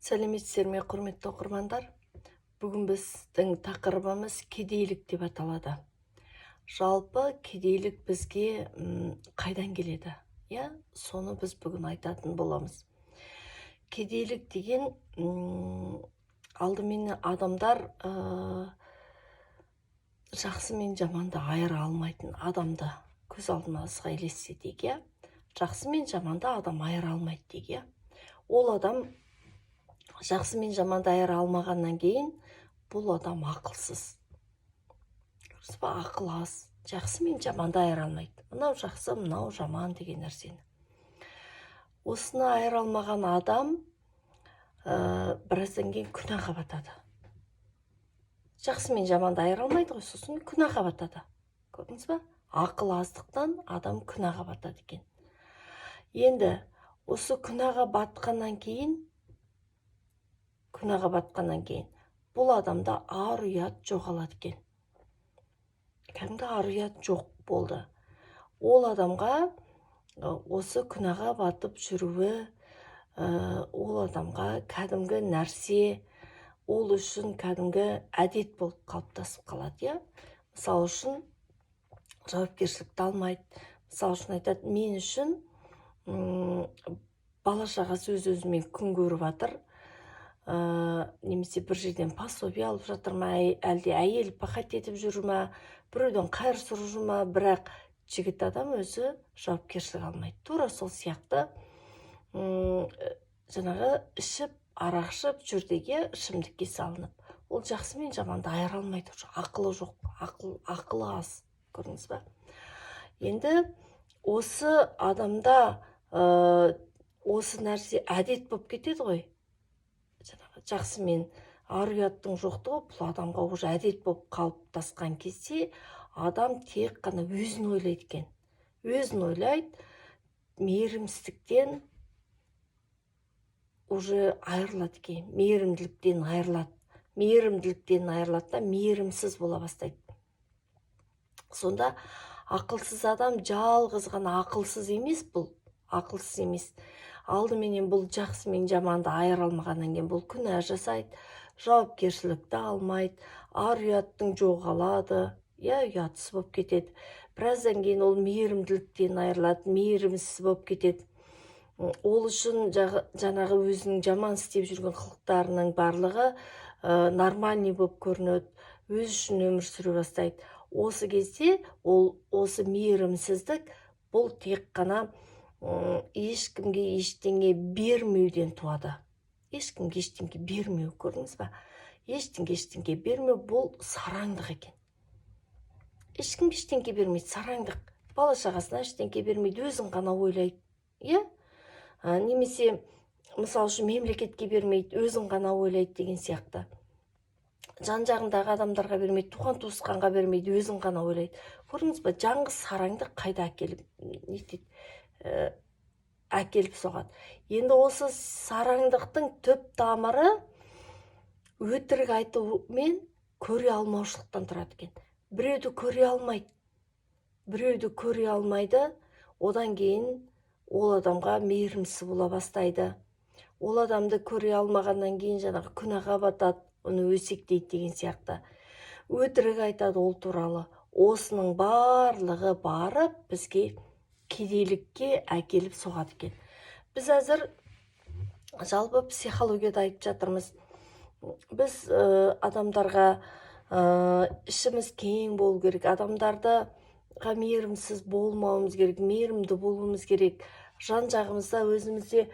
Сәлеметсіздер ме, құрметті оқырмандар! Бүгін біздің тақырыбымыз кедейлік деп аталады. Жалпы кедейлік бізге қайдан келеді, иә? Соны біз бүгін айтатын боламыз. Кедейлік деген алдымен адамдар жақсы мен жаманды айыра алмайтын адамды көз алдымызға елестетейік, иә. Жақсы мен жаманды адам айыра алмайды дейік, иә. Ол адам жақсы мен жаманды айыра алмағаннан кейін, бұл адам ақылсыз, көрдіңіз ба? Ақыл аз, жақсы мен жаманды айыра алмайды. Мынау жақсы, мынау жаман деген нәрсені, осыны айыра алмаған адам біраздан кейін күнәға батады. Жақсы мен жаманды айыра алмайды ғой, сосын күнәға батады, көрдіңіз ба? Ақыл аздықтан адам күнәға батады екен. Енді осы күнәға батқаннан кейін бұл адамда ар ұят жоғалады екен. Кәдімгі ар ұят жоқ болды. Ол адамға осы күнәға батып жүруі ол адамға кәдімгі нәрсе, ол үшін кәдімгі әдет болып қалыптасып қалады, иә. Мысалы үшін, жауапкершілікті алмайды. Мысалы үшін, айтады: «Мен үшін бала шағасы өз өзімен күн көріп жатыр», немесе бір жерден пособие алып жатыр ма, әлде әйел пахать етіп жүр ма, біреуден қайыр сұрап жүр ма, бірақ жігіт адам өзі жауапкершілік алмайды. Тура сол сияқты жаңағы ішіп, арақ ішіп жүр деге, ішімдікке салынып, ол жақсы мен жаманды айыра алмайды уже, ақылы жоқ, ақылы аз, көрдіңіз ба? Енді осы адамда осы нәрсе әдет болып кетеді ғой. Жаңағы жақсы мен ар ұяттың жоқтығы бұл адамға уже әдет болып қалыптасқан кезде, адам тек қана өзін ойлайды екен, өзін ойлайды. Мейірімсіздіктен уже айырылады екен, мейірімділіктен айырылады. Мейірімділіктен айырылады да, мейірімсіз бола бастайды. Сонда ақылсыз адам жалғыз ғана ақылсыз емес, бұл ақылсыз емес. Алдыменен бұл жақсы мен жаманды айыра алмағаннан кейін, бұл күнә жасайды, жауапкершілікті алмайды, ар ұяттың жоғалады, иә, ұятсыз болып кетеді. Біраздан кейін ол мейірімділіктен айырылады, мейірімсіз болып кетеді. Ол үшін жаңағы өзінің жаман істеп жүрген қылықтарының барлығы нормальный болып көрінеді, өзі үшін өмір сүре бастайды. Осы кезде ол осы мейірімсіздік, бұл тек қана ешкімге ештеңе бермеуден туады. Ешкімге ештеңе бермеу, көрдіңіз ба? Ештеңе ештеңе бермеу, бұл сараңдық екен. Ешкімге ештеңе бермейді, сараңдық. Бала шағасына ештеңе бермейді, өзін ғана ойлайды, иә. Немесе мысалы үшін, мемлекетке бермейді, өзін ғана ойлайды деген сияқты. Жан жағындағы адамдарға бермейді, туған туысқанға бермейді, өзін ғана ойлайды, көрдіңіз ба? Жаңғыз сараңдық қайда әкеліп нетеді, әкеліп соғады. Енді осы сараңдықтың түп тамыры өтірік айту мен көре алмаушылықтан тұрады екен. Біреуді көре алмайды, біреуді көре алмайды. Одан кейін ол адамға мейірімсіз бола бастайды. Ол адамды көре алмағаннан кейін, жаңағы күнәға батады, оны өсектейді деген сияқты, өтірік айтады ол туралы. Осының барлығы барып бізге кедейлікке әкеліп соғады екен. Біз әзір жалпы психологияда айтып жатырмыз. Біз адамдарға ішіміз кең болу керек, адамдарға мейірімсіз болмауымыз керек, мейірімді болуымыз керек. Жан жағымызда өзімізде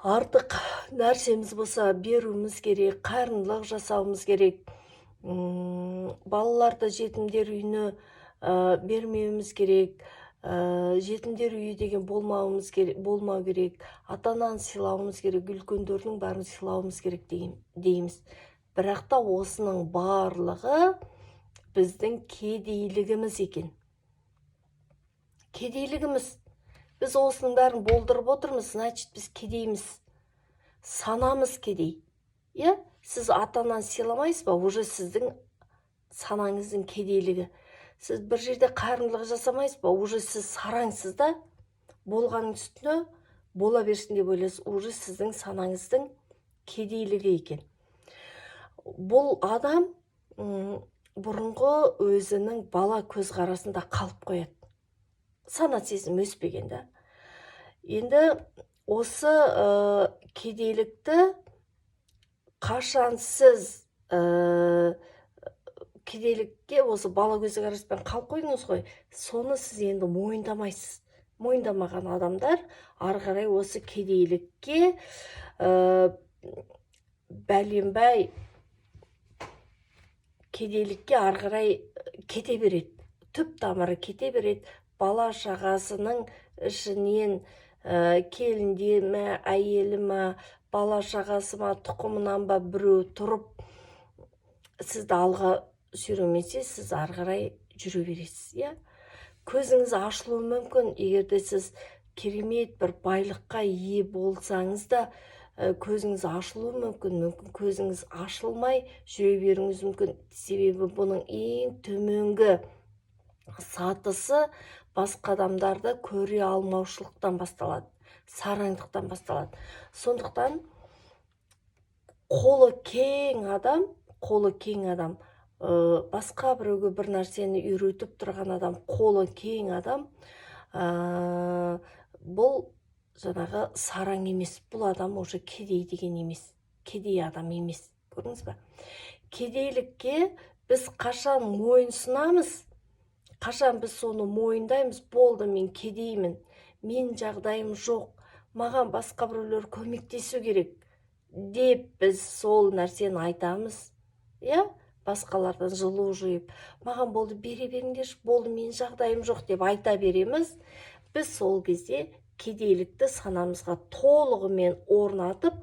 артық нәрсеміз болса, беруіміз керек, қайырымдылық жасауымыз керек. Балаларды жетімдер үйіне бермеуіміз керек, жетімдер үйі деген болмауымыз керек, болмау керек. Ата ананы сыйлауымыз керек, үлкендердің бәрін сыйлауымыз керек деген дейміз. Бірақ та осының барлығы біздің кедейлігіміз екен, кедейлігіміз. Біз осының бәрін болдырып отырмыз, значит, біз кедейміз, санамыз кедей, иә. Сіз ата ананы сыйламайсыз ба, уже сіздің санаңыздың кедейлігі. Сіз бір жерде қайырымдылық жасамайсыз ба, уже сіз сараңсыз да, болғанның үстіне бола берсін деп ойлайсыз, уже сіздің санаңыздың кедейлігі екен. Бұл адам бұрынғы өзінің бала көзқарасында қалып қояды, сана сезім өспеген да. Енді осы кедейлікті қашан сіз кедейлікке осы бала көзқараспен қалып қойдыңыз ғой, соны сіз енді мойындамайсыз. Мойындамаған адамдар ары қарай осы кедейлікке бәленбай кедейлікке ары қарай кете береді, түп тамыры кете береді. Бала шағасының ішінен келінде ме, әйелі ма, бала шағасы ма, тұқымынан ба, біреу тұрып сізді алға сүйремесе, сіз ары қарай жүре бересіз, иә. Көзіңіз ашылуы мүмкін, егер де сіз керемет бір байлыққа ие болсаңыз да, көзіңіз ашылуы мүмкін. Мүмкін, көзіңіз ашылмай жүре беруіңіз мүмкін. Себебі бұның ең төменгі сатысы басқа адамдарды көре алмаушылықтан басталады, сараңдықтан басталады. Сондықтан қолы кең адам, қолы кең адам, басқа біреуге бір нәрсені үйретіп тұрған адам, қолы кең адам, бұл жаңағы сараң емес, бұл адам уже кедей деген емес, кедей адам емес. Көрдіңіз ба? Кедейлікке біз қашан мойынсұнамыз, қашан біз соны мойындаймыз: болды, мен кедеймін, мен жағдайым жоқ, маған басқа біреулер көмектесу керек деп біз сол нәрсені айтамыз, иә. Басқалардан жылу жиып, маған болды, бере беріңдерші, болды, менің жағдайым жоқ деп айта береміз. Біз сол кезде кедейлікті санамызға толығымен орнатып,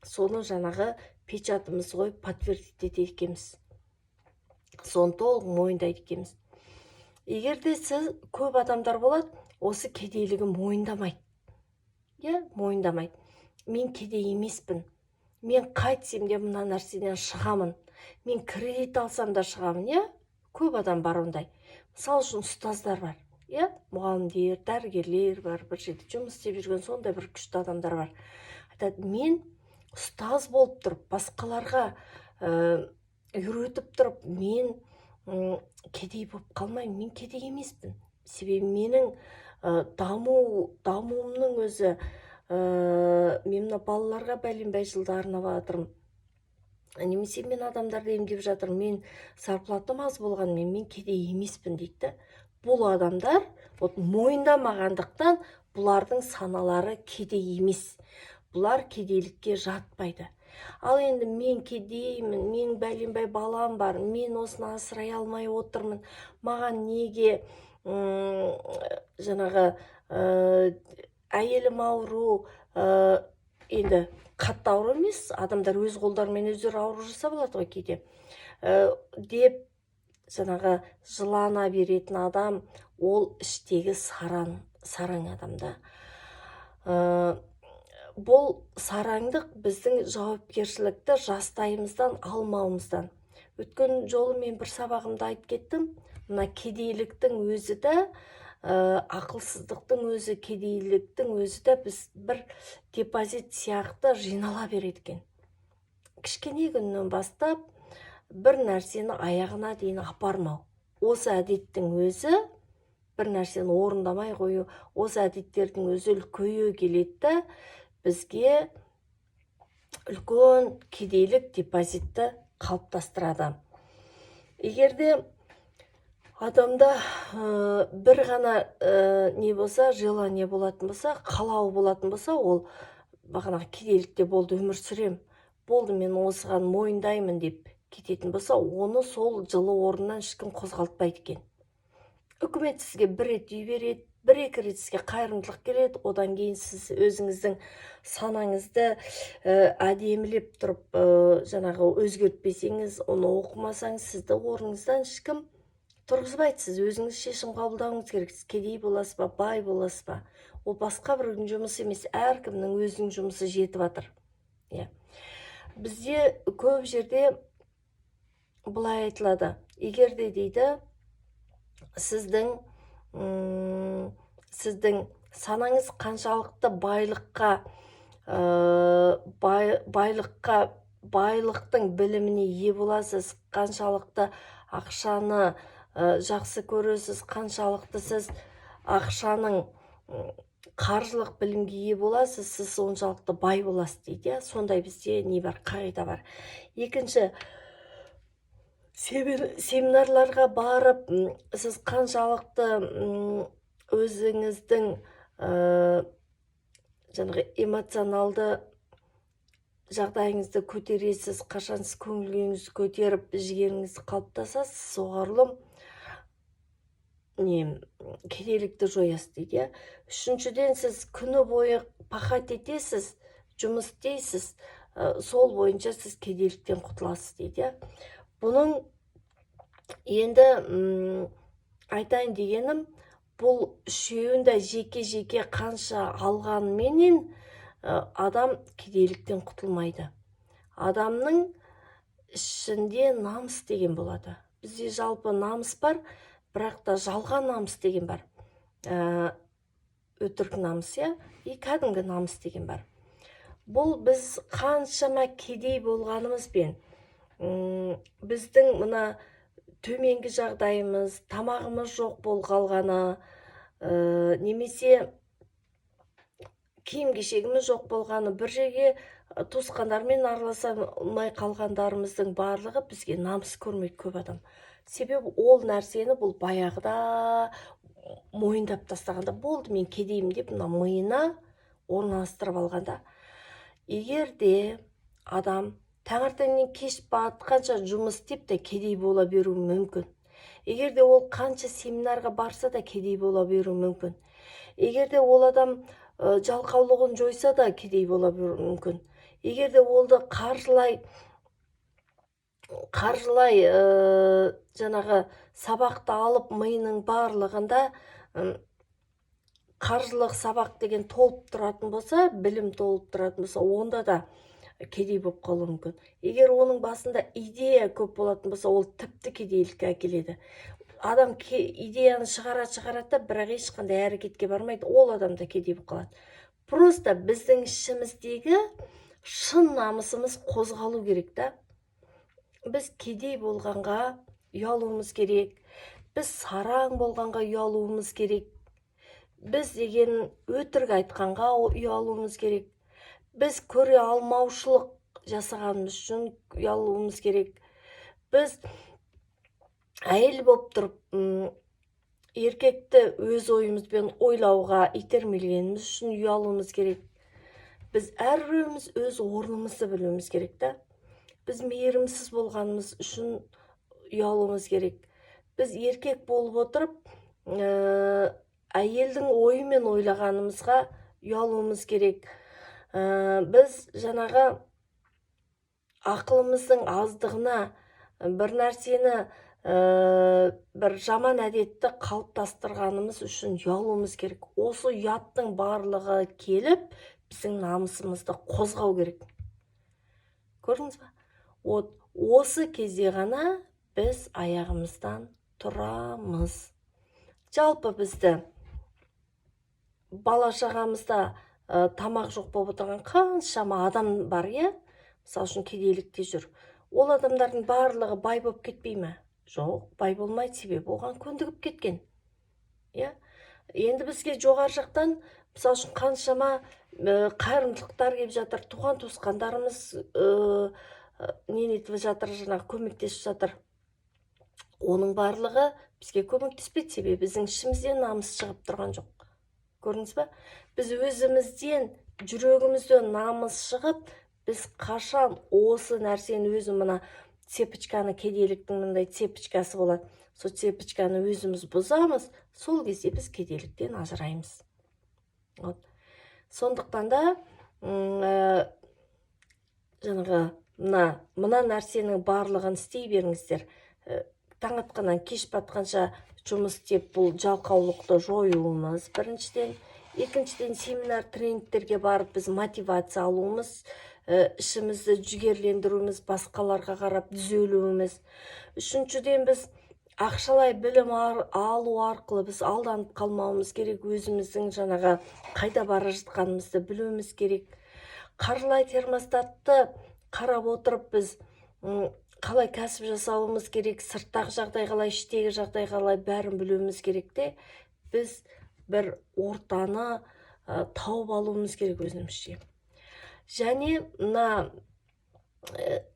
соны жаңағы печатымызды қойып, подтвердить етеді екенбіз, соны толық мойындайды екенбіз. Егер де сіз, көп адамдар болады, осы кедейлігін мойындамайды, иә, мойындамайды. Мен кедей емеспін, мен қайтсем де мына нәрседен шығамын, мен кредит алсам да шығамын, иә. Көп адам бар ондай. Мысалы үшін, ұстаздар бар, иә, мұғалімдер, дәрігерлер бар, бір жерде жұмыс істеп жүрген сондай бір күшті адамдар бар. Айтады: мен ұстаз болып тұрып, басқаларға үйретіп тұрып, мен кедей болып қалмаймын, мен кедей емеспін. Себебі менің дамуымның өзі, мен мына балаларға бәленбай жылды арнап жатырмын немесе мен адамдарды емдеп жатырмын, мен зарплатам аз болғанымен, мен кедей емеспін дейді да. Бұл адамдар вот мойындамағандықтан, бұлардың саналары кедей емес, бұлар кедейлікке жатпайды. Ал енді мен кедеймін, мен бәленбай балам бар, мен осыны асырай алмай отырмын, маған неге жаңағы әйелім ауру, енді қатты ауру емес, адамдар өз қолдарымен өздері ауру жасап алады ғой кейде, деп жаңағы жылана беретін адам, ол іштегі сараң, сараң адам да. Бұл сараңдық біздің жауапкершілікті жастайымыздан алмауымыздан. Өткен жолы мен бір сабағымда айтып кеттім, мына кедейліктің өзі де, ақылсыздықтың өзі, кедейліктің өзі де біз бір депозит сияқты жинала береді екен. Кішкене күннен бастап бір нәрсені аяғына дейін апармау, осы әдеттің өзі, бір нәрсені орындамай қою, осы әдеттердің өзі үлкейе келеді да, бізге үлкен кедейлік депозитті қалыптастырады. Егер де адамда бір ғана не болса, желание болатын болса, қалау болатын болса, ол бағанағы кедейлікте болды, өмір сүрем, болды, мен осыған мойындаймын деп кететін болса, оны сол жылы орнынан ешкім қозғалтпайды екен. Үкімет сізге бір рет үй береді, бір екі рет сізге қайырымдылық келеді, одан кейін сіз өзіңіздің санаңызды әдемілеп тұрып, жаңағы өзгертпесеңіз, оны оқымасаңыз, сізді орныңыздан ешкім тұрғызбайды. Сіз өзіңіз шешім қабылдауыңыз керек: сіз кедей боласыз ба, бай боласыз ба. Ол басқа біреудің жұмысы емес, әркімнің өзінің жұмысы жетіп жатыр, иә. Бізде көп жерде былай айтылады: егер де, дейді, сіздің санаңыз қаншалықты байлыққа Байлыққа, байлықтың біліміне ие боласыз, қаншалықты ақшаны жақсы көресіз, қаншалықты сіз ақшаның қаржылық білімге ие боласыз, сіз соншалықты бай боласыз дейді, иә. Сондай бізде не бар, қағида бар. Екінші, семинарларға барып, сіз қаншалықты өзіңіздің жаңағы эмоционалды жағдайыңызды көтересіз, қашан сіз көңіл күйіңізді көтеріп, жігеріңіз қалыптасасыз, соғұрлым не кедейлікті жоясыз дейді, иә. Үшіншіден, сіз күні бойы пахать етесіз, жұмыс істейсіз, сол бойынша сіз кедейліктен құтыласыз дейді, иә. Бұның енді айтайын дегенім, бұл үшеуін де жеке жеке қанша алғанменен, адам кедейліктен құтылмайды. Адамның ішінде намыс деген болады. Бізде жалпы намыс бар, бірақ та жалған намыс деген бар, өтірік намыс, иә, и кәдімгі намыс деген бар. Бұл біз қаншама кедей болғанымызбен, біздің мына төменгі жағдайымыз, тамағымыз жоқ болып қалғаны, немесе киім кешегіміз жоқ болғаны, бір жерге туысқандармен араласа алмай қалғандарымыздың барлығы бізге намыс көрмейді көп адам. Себебі ол нәрсені бұл баяғыда мойындап тастағанда болды, мен кедеймін деп мына миына орналастырып алғанда. Егер де адам таңертеңнен кеш батқанша жұмыс істеп те кедей бола беруі мүмкін. Егер де ол қанша семинарға барса да, кедей бола беруі мүмкін. Егер де ол адам жалқаулығын жойса да, кедей бола беруі мүмкін. Егер де олды қаржылай жаңағы сабақты алып, миының барлығында қаржылық сабақ деген толып тұратын болса, білім толып тұратын болса, онда да кедей болып қалуы мүмкін. Егер оның басында идея көп болатын болса, ол тіпті кедейлікке әкеледі. Адам идеяны шығарады, шығарады да, бірақ ешқандай әрекетке бармайды, ол адам да кедей болып қалады. Просто біздің ішіміздегі шын намысымыз қозғалу керек та. Біз кедей болғанға ұялуымыз керек, біз сараң болғанға ұялуымыз керек, біз деген өтірік айтқанға ұялуымыз керек, біз көре алмаушылық жасағанымыз үшін ұялуымыз керек, біз әйел болып тұрып, еркекті өз ойымызбен ойлауға итермелегеніміз үшін ұялуымыз керек. Біз әрбіреуіміз өз орнымызды білуіміз керек та. Біз мейірімсіз болғанымыз үшін ұялуымыз керек. Біз еркек болып отырып, әйелдің ойымен ойлағанымызға ұялуымыз керек. Біз жаңағы ақылымыздың аздығына бір нәрсені, бір жаман әдетті қалыптастырғанымыз үшін ұялуымыз керек. Осы ұяттың барлығы келіп, біздің намысымызды қозғау керек. Көрдіңіз ба? Вот осы кезде ғана біз аяғымыздан тұрамыз. Жалпы бізді бала шағамызда тамақ жоқ болып отырған қаншама адам бар, иә, мысалы үшін, кедейлікте жүр. Ол адамдардың барлығы бай болып кетпей ме? Жоқ, бай болмайды, себебі оған көндігіп кеткен, иә. Енді бізге жоғары жақтан, мысалы үшін, қаншама қайырымдылықтар келіп жатыр, туған туысқандарымыз не нетіп жатыр, жаңағы көмектесіп жатыр. Оның барлығы бізге көмектеспейді, себебі біздің ішімізден намыс шығып тұрған жоқ. Көрдіңіз ба? Біз өзімізден, жүрегімізден намыс шығып, біз қашан осы нәрсені өзі мына цепочканы, кедейліктің мындай цепочкасы болады, сол цепочканы өзіміз бұзамыз, сол кезде біз кедейліктен ажыраймыз. Вот сондықтан да жаңағы мына нәрсенің барлығын істей беріңіздер. Таң атқаннан кеш батқанша жұмыс істеп, бұл жалқаулықты жоюымыз біріншіден. Екіншіден, семинар, тренингтерге барып, біз мотивация алуымыз, ішімізді жігерлендіруіміз, басқаларға қарап түзелуіміз. Үшіншіден, біз Ақшалай білім алу арқылы біз алданып қалмауымыз керек, өзіміздің жаңағы қайда бара жатқанымызды білуіміз керек. Қаржылай термостатты қарап отырып, біз қалай кәсіп жасауымыз керек, сырттағы жағдай қалай, іштегі жағдай қалай, бәрін білуіміз керек те. Біз бір ортаны тауып алуымыз керек өзімізше. Және мына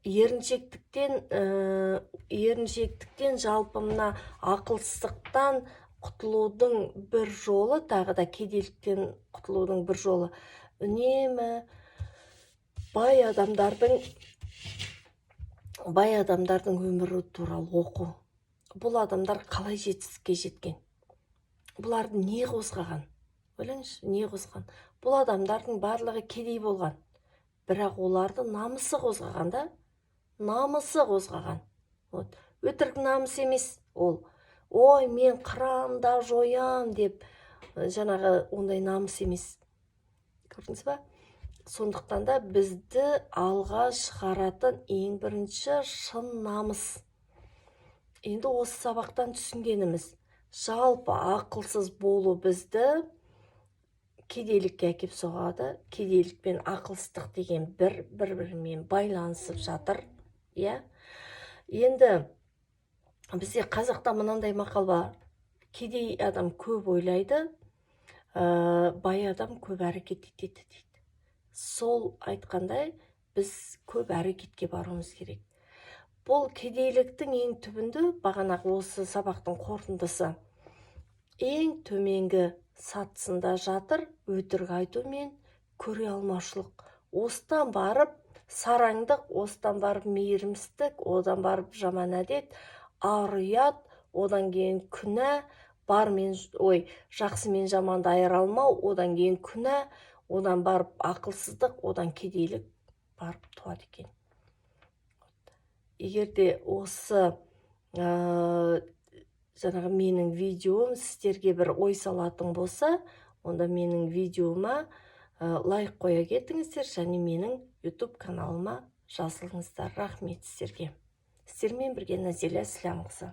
еріншектіктен, жалпы мына ақылсыздықтан құтылудың бір жолы, тағы да кедейліктен құтылудың бір жолы — үнемі бай адамдардың өмірі туралы оқу. Бұл адамдар қалай жетістікке жеткен? Бұларды не қозғаған? Ойлаңызшы, не қозған? Бұл адамдардың барлығы кедей болған, бірақ оларды намысы қозғаған да, намысы қозғаған. Вот өтірік намыс емес ол, ой, мен қырам да жоям деп, жаңағы ондай намыс емес, көрдіңіз ба? Сондықтан да бізді алға шығаратын ең бірінші шын намыс. Енді осы сабақтан түсінгеніміз: жалпы ақылсыз болу бізді кедейлікке әкеп соғады. Кедейлік пен ақылсыздық деген бір бірімен байланысып жатыр, иә. Енді бізде қазақта мынандай мақал бар: кедей адам көп ойлайды, бай адам көп әрекет етеді дейді. Сол айтқандай, біз көп әрекетке баруымыз керек. Бұл кедейліктің ең түбінде, бағанағы осы сабақтың қорытындысы, ең төменгі сатысында жатыр өтірік айту мен көре алмаушылық. Осыдан барып сараңдық, осыдан барып мейірімсіздік, одан барып жаман әдет, ар ұят, одан кейін күнә бар мен, ой, жақсы мен жаманды айыра алмау, одан кейін күнә, одан барып ақылсыздық, одан кедейлік барып туады екен. Егер де осы жаңағы менің видеом сіздерге бір ой салатын болса, онда менің видеома лайк қоя кетіңіздер және менің YouTube каналыма жазылыңыздар. Рахмет сіздерге. Сіздермен бірге Назеля Слямқызы.